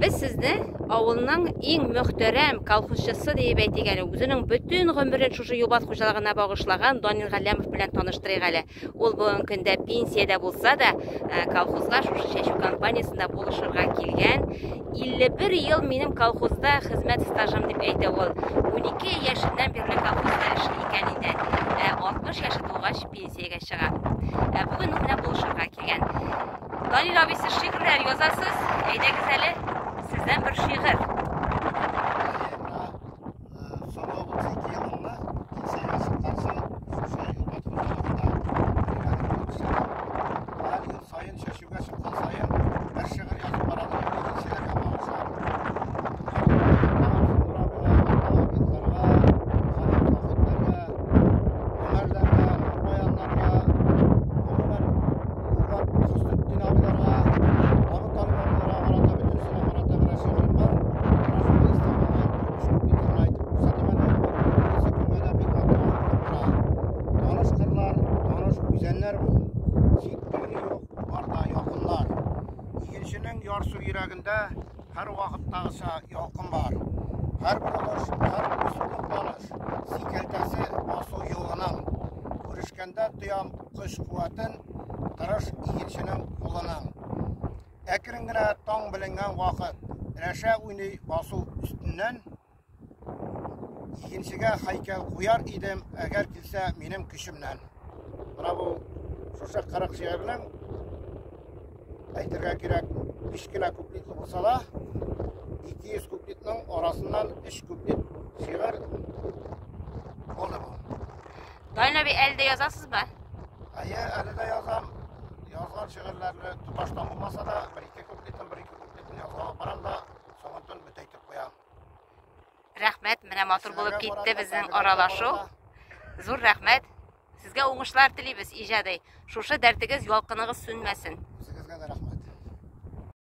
Без сезне авылның иң мөхтәрәм колхозчысы диеп әйтик әле. Үзенең бөтен гомерен шушы Юбат хуҗалыгына багышлаган Данил Галләмов белән таныштырыйк әле. Ул бүгенге көндә пенсиядә булса да, э, колхозга шушы чәчү кампаниясендә булышырга килгән. 51 ел минем колхозда хезмәт стажым дип әйтә ул. 12 яшеннән бирле колхозда эшли икән инде. 60 э, яше тулгач пенсиягә чыга. Э, бүген ул менә булышырга килгән. Данил абый, сез шигырьләр язасыз. Әйдәгез әле, сездән бер шигырь. Соңгы 32 елымны пенсиягә чыккан соң шушы Юлбат хуҗалыгында бригадир булып эшләдем. Һәр ел саен чәчүгә чыккан саен бер шигырь язып барадым игенчеләргә багышлап. Гомәрләргә, Нурбаяннарга, гомумән, Угат Хөснетдин абыйларга, Абу Талиб абыйларга карата бөтенесенә карата берәр шигырем бар. Менә шуны истә калган бер өч куплетын гына әйтеп күрсәтим әле. Ул бүгенге көнгә дә бик актуаль булып тора. Таныш кырлар, таныш үзәннәр бу. Чит берни юк, бар да якыннар. Игенченең ярсу йөрәгендә һәрвакыттагыча ялкын бар. Һәр борылыш, һәр уйсулык таныш. Сикәлтәсе басу юлының. Күрешкәндә тоям көч-куәтен тырыш игенченең кулының. Әкрен генә таң беленгән вакыт. Рәшә уйный басу өстеннән. Игенчегә һәйкәл куяр идем, әгәр килсә минем көчемнән. Менә бу шушы 40 шигырьнең әйтергә кирәк, 5 кенә куплетлы булса да, 200 куплетның арасыннан 3 куплет шигырь булды бу. Данил абый, әле дә язасызмы? Әйе, әле дә язам. Язган шигырьләрне тоташтан булмаса да, бер-ике куплетын, бер-ике куплетын язгалап барам да, соңыннан бөтәйтеп куям. Рәхмәт, менә матур булып китте безнең аралашу. Зур рәхмәт. Сезгә уңышлар телибез иҗади. Шушы дәртегез, ялкыныгыз сүнмәсен. Үзегезгә дә рәхмәт.